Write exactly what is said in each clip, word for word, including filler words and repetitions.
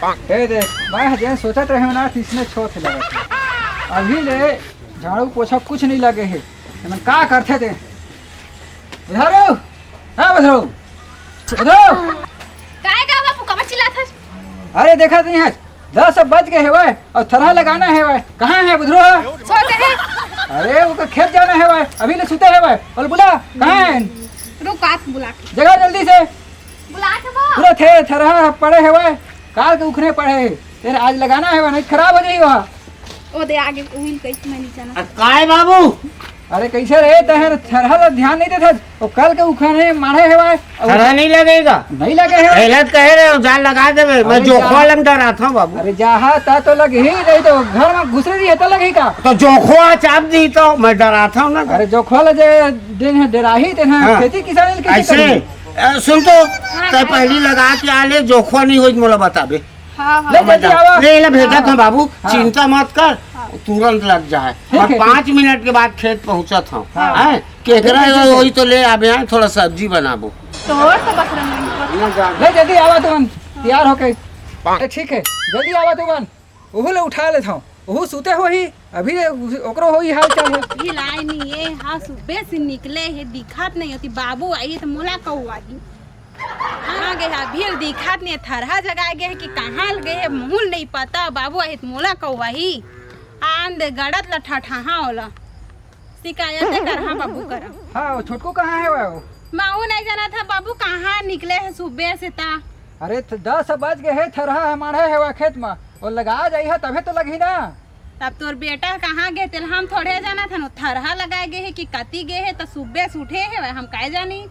ए देख, मैं ह जेन सोचत रहे ना, तिसने छोट लगत हे। अभी ले झाड़ू पोछा कुछ नहीं लगे हे। एमन का करथे ते? बुधरू, हाँ बुधरू, बुधरू। काय का बापू, काबर चिल्लात हस? अरे देखत नहीं हस, दस बज गए हेवय अउ थरहा लगाना हेवय। कहाँ हे बुधरू? सोते हे। अरे ओकर खेत जाना हेवय, अभी ले सुते हेवय। बोल बुला, कहाँ हे? रुक, आत बुला के। जगा जल्दी से। बुला के बा। पूरा थे थरहा पड़े हेवय, काल के उखने पड़े हे। तेरे आज लगाना हेवय, नहीं खराब हो जाही वहाँ। ओ दे आगे उहिल कइसे मैं नी जानत। अरे काय बाबू? अरे कइसे रे, तहर थरहा ला ध्यान नहीं देथस। ओ कल के उखने माढ़े हेवय। अउ थरहा नहीं लगेगा? नहीं लगे हे। पहले तो कहे रहे हो, जान लगा देवे। मैं अरे जोखवा जा। लंग डरात हूँ बाबू। अरे जाहा ता तो लगही, नहीं तो घर में घुसरे रही है तो लगही का? तो जोखवा चाप दी तो मैं डरात हूँ ना। अरे जोखवा ला जे दिन है डराही ते ना, हाँ। खेती किसानी के कैसे ऐसे? करेंगे? ए, सुन तो, हाँ, तै हाँ। पहली लगा के आ ले, जोखवा नहीं होई मोला बताबे। हाँ, हाँ। ले, जल्दी आवा। ले, ले, भेजत हाँ। हूँ बाबू, हाँ। चिंता मत कर, हाँ। तुरंत लग जाए। ठीक और है, पाँच ठीक। मिनट के बाद खेत पहुँचत हूँ। हाँ। हैं? केकरा जल्दी, जल्दी। वही तो ले आबे, हैं? थोड़ा सब्जी बनाबो। तोर तो बकरा नहीं। ले, जल्दी आवा तुमन, तैयार होके। ए, ठीक है, जल्दी आवा तुमन। ओहू ले उठा लेत हूँ, ओहू सुते होही, अभी ले ओकरो होही हाल चाल है। अभी लाए नहीं, ये हाँ सुबह से निकले है, दिखात नहीं होती। बाबू आई है तो मोला कहू आही। कहाँ गए हे? अभी दिखात नहीं, थरहा जगा गए हे कि कहाँ गए हे, मूल नहीं पता। बाबू आहे त मोला कौवाही। आन दे गड़त ला ठठाहा ओला। शिकायत है करहा बाबू करा। हाँ, वो छोटकू कहाँ हे वो? मैं वो नहीं जाना था बाबू, कहाँ निकले हे सुबह से ता। अरे, त-, दस बज गए हे, थरहा हमारा हे वा खेत में, वो लगा जाई है तभे तो लगही ना। तब तोर बेटा कहाँ गे तेला हम थोड़े जानत हन, थरहा लगाए गे हे कि कति गे हे, त सुबे से उठे हे, हम काय जानी।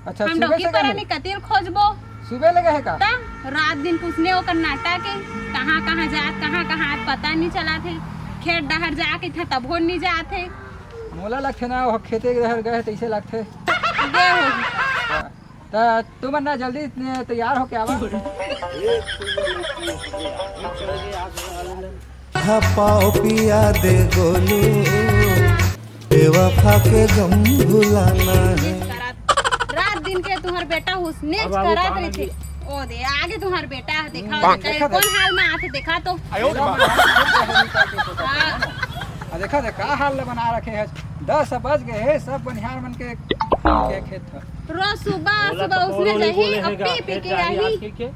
अच्छा, हम सुबे डौकी से परा गए? नी कतिर खोजबो। सुबे लगे हे का? त रात दिन कुसने ओकर नाटक हे, कहाँ कहाँ जात, कहाँ कहाँ आत, पता नी चलत हे। खेत डहर जा कहिथे तभो नी जात हे। मोला लगथे ना, वो खेते डहर गए हे, तइसे लगथे। गे होही। हाँ। त तुमन ना जल्दी ने तैयार होके आवा। हपाओ पिया दे गोलू, बेवफा के गम भुलाना है। रात दिन के तुम्हार बेटा हुसने अब बाबू करात काम रहिथे। ओ दे, आगे तुम्हार बेटा देखा, हाँ, देखा कौन हाल में आथे, देखा तो। आयो रे बाबा। हाँ। आ, देखा दे, का हाल बना रखे है। दस बज गए हे, सब बनिहार मन के, के खेत है। रोज सुबह, सुबह उसने जाही, अब पी, पी के आही।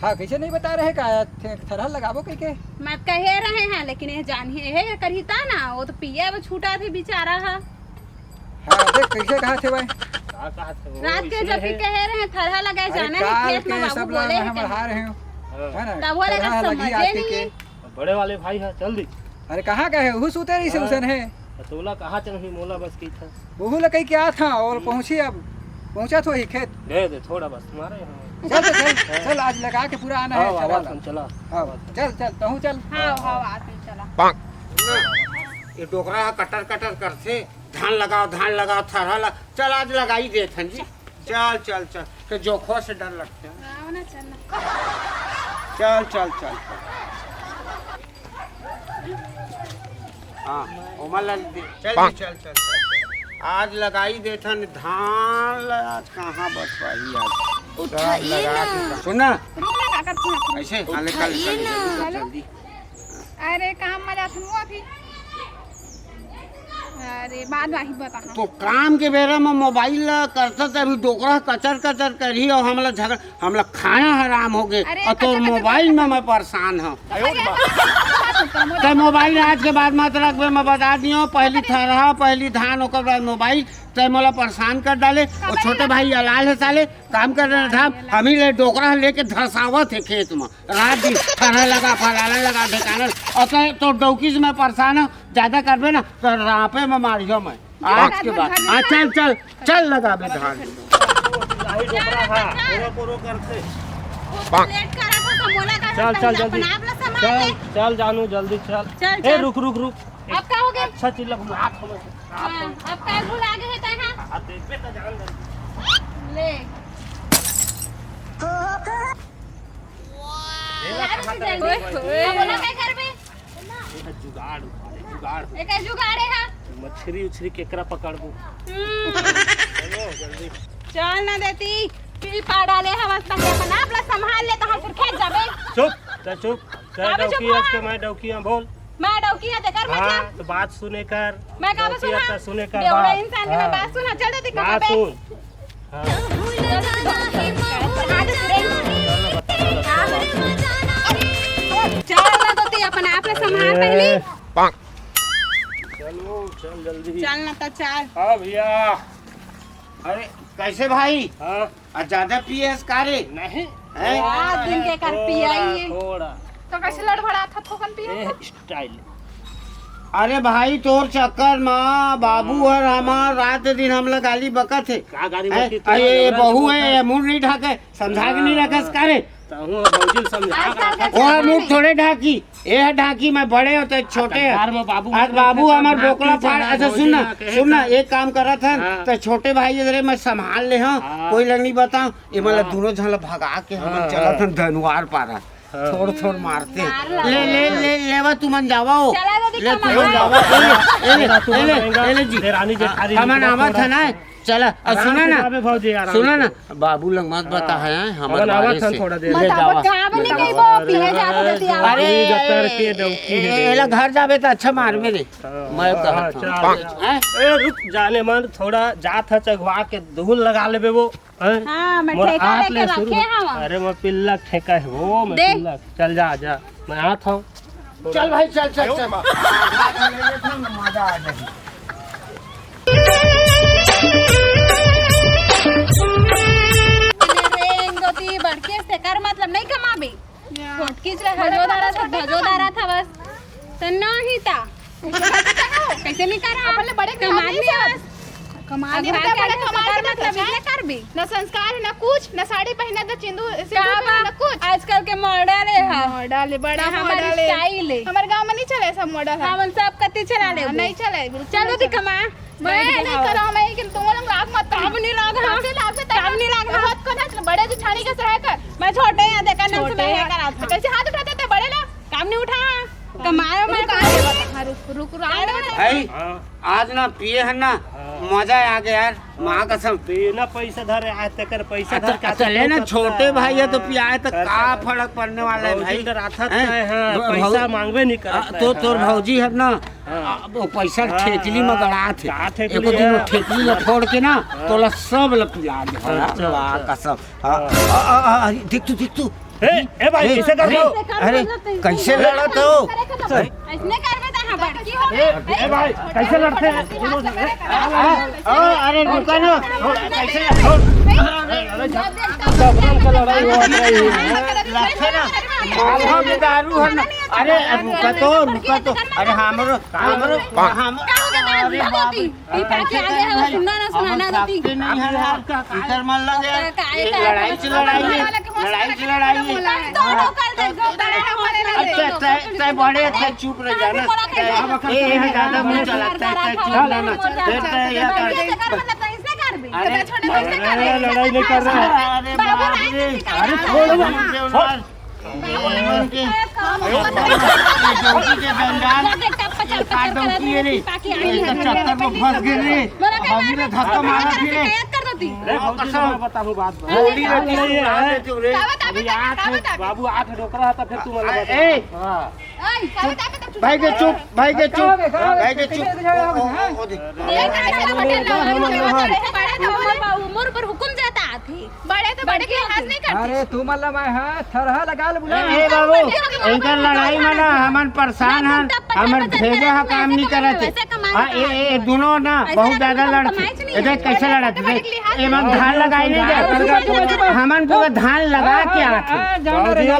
हाँ, कइसे नहीं बता रहे का, थे-, थरहा लगाबो कहिके? मैं कहे रहे हैं, लेकिन ये जान ही, ये करही ता ना, वो तो पिए वो छूटा थे बेचारा हा। हाँ, देख, कइसे कहा थे भाई? रात के जब भी कहे रहे, थरहा लगाए जाना है, खेत में बाबू बोले हैं, बढ़ा रहे हो। हाँ। है ना? तब वो लगा थरहा लगी समझे आज के नहीं। बड़े वाले भाई ह, चल दी। अरे कहाँ का हे? उहू सुते रही से हाँ। उसन हे। त तोला कहाँ चलही, मोला बस की था। उहू ला कही के आत हँव, अउ पहुँची अब। पहुँचत होही खेत। दे दे थोड़ा बस, तुम्हारे यहाँ। चल तो चल, हाँ। चल आज लगा के पूरा आना हाँ, हे, चला आवाज ला। हम चला। हाँ, आवाज हम। चल, चल, तहूँ चल। हाँ, हाँ, आवाज हम चला। ये डोकरा ह कटर कटर करथे, धान लगाओ, धान लगाओ, थरहा ला-, चल आज लगाई देथन जी। चल, चल, चल। के जोखवा से डर लगथे। आओ ना, चल ना। चल, चल, चल, चल। हाँ, ओमा ला दे। चल जी, चल, चल, चल। आज लगाई देथन धान ला, आज कहाँ बच पाही आज। उठाइए चल, लगा ना। के सुन ना। रुक ना, काका, रुक ना। ऐसे? हाँ, ले, कर, कर, उठाइए कर, ना। कर, जल्दी। अरे, काम में जात हूँ अभी। अरे, बाद में ही बता। तो काम के बेरा में मोबाइल ला करता, त अभी डोकरा कचर कचर करही अउ हमला झगड़ा, हमला खाना हराम हो गे। अरे, अउ तोर कचर कचर मोबाइल में मैं परेशान हूँ। अरे, तै मोबाइल आज के बाद मत रखबे, मैं बता दियो, पहली थरहा, पहली धान, ओकर बाद मोबाइल, तै मोला परेशान कर डाले। वो छोटे भाई अलाल है साले, काम कर रहे था, हम ही ले डोकरा लेके धसावत है खेत में। रात दिन थरहा लगा, फलाना लगा, ढेकाना। अउ तै तो डौकी से मैं परेशान हूँ, ज्यादा करबे ना तो रापे में मारियो मैं। आज के बाद। हाँ, चल, चल, चल लगा बे धान। आई डोकरा हा, कोरो कोरो करथे। लेट करा था तो मोला का चल, चल, जल्दी। अपना आप ला संभाल चल, ले। चल जानू, जल्दी चल। चल, ए, चल। रुक, रुक, रुक। अब का हो गया? अच्छा चीज लग, हाथ हो गया। हाँ, अब का भुला गए है तै, हाँ? हाथ देख बे, तो जान दे। ले। ले ना, यार, कहाँ उसे तरह जल्दी। ओए, ओए। अब बोला क्या कर बे? एक जुगाड़, जुगाड़। एक जुगाड़ है, हाँ। मछरी उछरी केकरा पकड़बू? हम्म। चलो, जल्दी। चल ना देती। पी पा डाले हवस, तहले अपन आप ला संभाल ले, तहां फिर खेत जाबे। चुप, त चुप। तैं काबर चुप डौकी हस के मैं डौकी हंव, बोल। मैं डौकी हंव, तेकर हाँ, मतलब? त बात सुने कर। मैं काबर डौकी हंव, सुना? त सुने कर बेवड़ा बात। इंसान के मैं हाँ। बात सुना, चल दे, बात कहाँ पे? सुन। हाँ। चल ना, तो तैं अपन आप ला संभाल ए। पहली। चलो, चल जल्दी। चल ना, त चल। हाँ भैया। अरे, कैसे भाई? हाँ। आ, ज्यादा पिए हस का रे? नहीं। हैं? रात दिन के कर थोड़ा, पियाई है। थोड़ा। तो कैसे लड़बड़ाथस थोकन पिए? ए, स्टाइल। अरे भाई, तोर चक्कर मा बाबू हर हमार रात दिन हमला गाली बकत हे। का गाली हैं? बकत हे? अरे, ये बहू है, ये मुंह नहीं ढाके, समझा के नहीं रखस का रे? तहूं भौजी ल समझा के रखस। वो मुंह थोड़े ढाकी, ए ह ढाकी, मैं बड़े हों त छोटे ह। घर में बाबू आज बाबू हमर बोकला फाड़। अच्छा सुन ना, सुन ना, एक काम करत हन, हाँ। त छोटे भाई जरे मैं संभाल ले हंव, हाँ। कोई ल नहीं बतांव, ए मन ला हाँ। दोनों झन ला भगा के हमन हाँ, चलत हाँ। हन धनुआर पारा। हाँ। थोड़ थोड़ मारते। मार ला। ले, ले, ले, लेवा तुमन जावा हो। चला दादी ले, कमा। तुमन जावा। ए ले, ए ले, ए ले, ए ले जी। देरानी जेठानी हमन आवत हन ना। चला, अ, आराम सुना से ना, जाबे भौजी, आराम सुना से। ना, बाबू लंग मत हाँ। बता है, हमर हमन आवत बारे हन से। थोड़ा देर। ले बतावा जावा। का बनी गई वो, पीने जात हस त आवा। अरे, अरे, गतर के डौकी ए, है। एला घर जाबे त अच्छा मारबे रे। हाँ, मैं हाँ, कहत हंव। चल। हैं? ए, रुक, जाने मन, थोड़ा जात हस चघवा के धूल लगा लेबे वो। हैं? हाँ, मैं मोर ठेका हाथ लेके ले शुरू रखे हंव। अरे, मैं पिल्ला ठेका है वो, मैं दे। पिल्ला। चल जा, जा, मैं आत हंव। चल भाई, चल, चल, चल। मजा आ जाही। रेंग दोती बड़के से कर मतलब नहीं कमाबे। या। छोटकी चला हजो दारा था, धजो दारा था बस। त नहीं था। कैसे नहीं करा? अपन ले बड़े कमा कमा लिया। लिया। कमा अब लिया, भाग बड़े के कमा कर लिया, मतलब तो इतने कर भी। ना संस्कार है, ना कुछ, ना साड़ी पहने, ना चिंदू, सिंदूर का पहने, बा? ना कुछ। आजकल के मॉडल है, हाँ। मॉडल है, बड़ा ना हमारी मॉडल है। स्टाइल है। हमारे गांव में नहीं चले सब मॉडल है। हमन सब कत्ती चला ले हाँ, वो। नहीं चले, बिल्कुल चलो नहीं दी चले। कमा। मैं बैठ नहीं जाओ। करा, मैं कि तुम लोग लाग मत। काम नहीं लाग, हाँ। कैसे लाग से काम नहीं लाग, हाँ। बहुत को ना बड़े जेठानी के सहाय कर। मैं छोटे हैं, देखा ना छोटे मैं हैं। करा था। कैसे हाथ उठाते थे बड़े लोग? काम नहीं उठा। कमायो मैं रुक, काम नहीं। रुक, रुक, रुक, रुक, रुक, रुक, रुक। भाई, हाँ। आज ना पिए हन ना, हाँ। मजा आ गया यार, माँ कसम। बिना पैसा धरे आज तक कर पैसा धर के अच्छा, ले ना, छोटे भाई है तो पियाए तो का फर्क पड़ने वाला है भाई? हैं? हाँ, ब-, पैसा मांगबे नहीं करत है, तो तोर हाँ। भौजी है ना, हाँ। अब वो पैसा हाँ, ठेकली में हाँ। गड़ा थे। का ठेकली एको दिन है? वो ठेकली ला फोड़ के ना, हाँ। तोला सब ला पिया दे। अच्छा, वाह, अच्छा। कसम। हाँ, हाँ। आ, आ, आ, आ, देख तू, देख तू। ए, ए भाई, ए, कैसे कर अरे, दो? अरे, कैसे लड़त हो? ऐसने करबे त हाँ बड़की हो ए, गई। ए भाई, कैसे लड़ते हैं? आ, आ, अरे रुका ना। कैसे? अरे, लड़ते ना। मालवा में दारू है ना। अरे, रुका तो, रुका तो। अरे, हमरो, हमरो, हम, अरे बाप रे। ई पाके आगे हवा, सुनना ना, सुनाना ना ती। नहीं है यार, इधर मत लगे यार। का, का, ये का, लड़ाई से लड़ाई है, लड़ाई से लड़ाई है। दोनों कर दे, दो बड़ा ना बोले ना, अच्छा, दो। तय, तय बड़े थे, चुप रह जाना। तय, ये है ज्यादा मुंह चलाता है, तय चुप रहना। फिर तय ये कर। ऐसे कर, मतलब, इसने कर भी। अरे, छोटे बच्चे कर भी। लड़ाई नहीं कर रहा। अरे बाबू बाप रे। अरे छोड़ दो। छोड़। ये मन के, ये डौकी के जंजाल, ये का डौकी है रे? ये तो चक्कर में फंस गए रे। हम भी धक्का मारा फिर रे। रे, भौजी, कसम। मैं बताऊं बात। गोली रखी है, उड़ा देते रे। बाबू आठ डोकरा था, फिर तू मतलब ए। हाँ। भाई के चुप, भाई के चुप, भाई के चुप। ओ, ओ, ओ, देख। उमर पर हुकुम जाता आथे। बड़े तो बड़े के लिहाज नहीं करते। अरे तू मतलब मैं, हाँ, थरहा लगा ले बुला। ए, ए बाबू, इनकर लड़ाई में ना हमन परेशान हन, हमर भेजा ह काम नहीं करत हे। हाँ, ए, ए, ए, दोनों ना बहुत ज्यादा लड़ते। ए देख कैसे लड़त हे, देख। ए मन धान लगाई नहीं दे। हमन पूरा धान लगा के आत हे।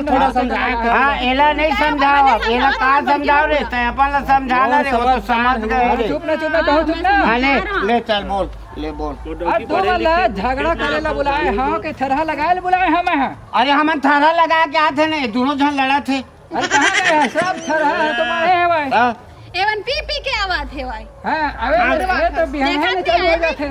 थोड़ा समझाया कर। हाँ, एला नहीं समझाओ, एला का समझाओ रे, तय अपन ला समझाना रे, वो तो समझ गए रे। चुप ना, चुप ना, तू चुप ना। हाँ, ले, ले चल बोल। ले बोल। अरे तू मन ला झगड़ा करे ला बुलाए हंव के थरहा लगाए ला बुलाए हंव मैं? अरे हमन थरहा लगा के आत हे ना, दोनों झन लड़त हे। अरे कहाँ गए हे? सब थरहा हे तो मारे हे भाई। हाँ। एवन पी पी के आवत हे भाई। हाँ, अबे हाँ। अरे तो बिहान में चालू हो जात हे।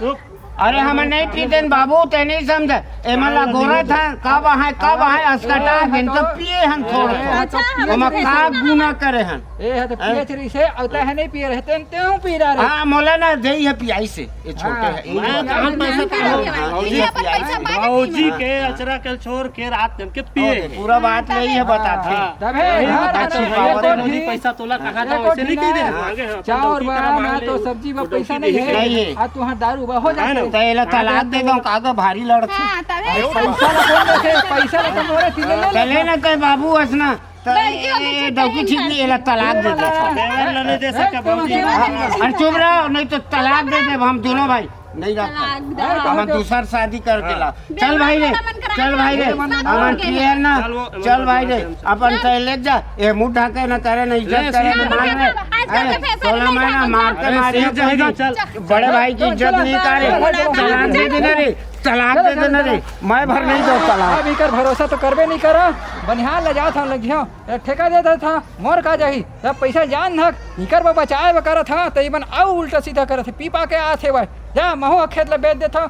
रुक। अरे, हम नहीं पीते न बाबू, ते नहीं समझे। एमन ला गोरत हन, कब आहे, कब आहे, अस्कटा दिन तो पिए हन थोड़ा सा। अच्छा, हम ओमा का गुना करे हन। ए, हा तो हैं? पिए रहिसे, अउ तैं ह नहीं पिए रहे, तेन तेहू पी रहा रहे। हाँ, मोला ना देई है पियाई से, ये छोटे हाँ। है। मैं कहाँ पैसा पी रहा हूँ? हाँ, भौजी, ये अपन पैसा मांगे भौजी नहीं। के अचरा के छोड़ के रात दिन के पिए हैं। पूरा बात नहीं है, बताते हैं। हाँ। तब है, यही हाँ, बात है। हाँ, ये तो भौजी ठीक। पैसा तोला कहा था, ये तो वैसे नहीं ठीक कह दे। है। मांगे हैं, अपन चाउर डौकी बना तरह ना मांग तो ले। सब्जी में वो पैसा डौकी नहीं भी है। नहीं है। आ, तू हाँ दारू बा हो है ना? जाते। तो एला तलाक दे दो, कागज भारी लड़ते। हाँ, तब है। अरे, पैसा ला कौन देखे? पैसा ला तो मोरे तीन ले ले। चले ना ते बाबू, हंसना। तो लड़की होके ए, छुट्टी डौकी नहीं ठीक नहीं, मिलती। एला तलाक दे दे। देवर ला नहीं दे सके ए, भौजी। देवर ला नहीं दे अरे चुप रहो, नहीं तो तलाक दे दे हम दोनों भाई। नहीं रखा। तलाक दे। हम दूसर शादी करके ला। चल भाई रे, चल भाई रे, हम पियर ना, चल भाई रे, अपन तय ले जा, ये मुंह ढाके ना करे, ना इज्जत करे, ना मान रे। अरे, तोला मैं ना मार के मारियो, चल। बड़े भाई की इज्जत नहीं करे, तलाक दे देना रे, तलाक दे देना रे, मैं भर नहीं दो तलाक। अब इकर भरोसा तो करबे नहीं करा, बनिहार ले जात हम लगियो। ए, ठेका दे देत हंव, मोर का जाही? जब पैसा जान धक, इकर बर बचाए बर करत हंव, त इमन अउ उल्टा सीधा करत हे, पी पा के आत हे भाई। जा, महू ह खेत ल बेच देत हंव,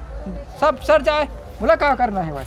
सब सर जाए, मोला का करना हे भाई?